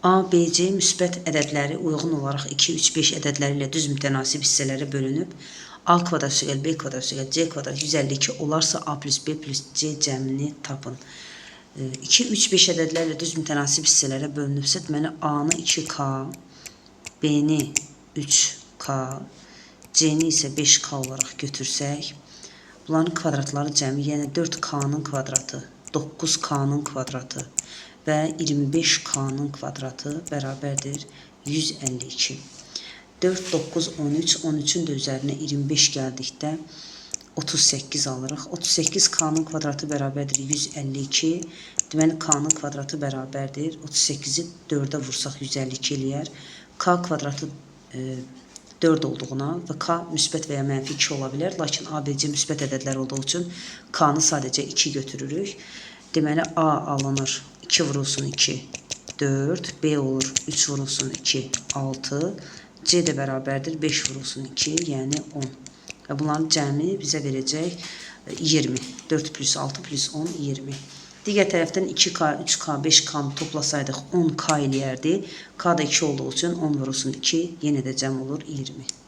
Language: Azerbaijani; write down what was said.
A, B, C müsbət ədədləri uyğun olaraq 2, 3, 5 ədədləri ilə düz mütənasib hissələrə bölünüb. A kvadrat üstəgəl B kvadrat üstəgəl C kvadrat 152 olarsa A plus B plus C cəmini tapın. 2, 3, 5 ədədlərlə düz mütənasib hissələrə bölünübsə, deməli A-nı 2K, B-ni 3K, C-ni isə 5K olaraq götürsək, bunların kvadratları cəmi, yəni 4K-nın kvadratı, 9K-nın kvadratı və 25K-nın kvadratı bərabərdir 152. 4, 9, 13, 13-ün də üzərinə 25 gəldikdə 38 alırıq. 38K-nın kvadratı bərabərdir 152. Deməli, K-nın kvadratı bərabərdir. 38-i 4-ə vursaq 152 eləyər. K kvadratı 4 olduğuna və K müsbət və ya mənfi 2 ola bilər. Lakin A, B, C müsbət ədədlər olduğu üçün K-nı sadəcə 2 götürürük. Deməli, A alınır 2 vurulsun 2, 4. B olur 3 vurulsun 2, 6. C də bərabərdir 5 vurulsun 2, yəni 10. Və bunların cəmi bizə verəcək 20. 4 plus 6 plus 10, 20. Digər tərəfdən 2K, 3K, 5K-nı toplasaydıq 10K eləyərdi. K da 2 olduğu üçün 10 vurulsun 2, yenə də cəm olur 20.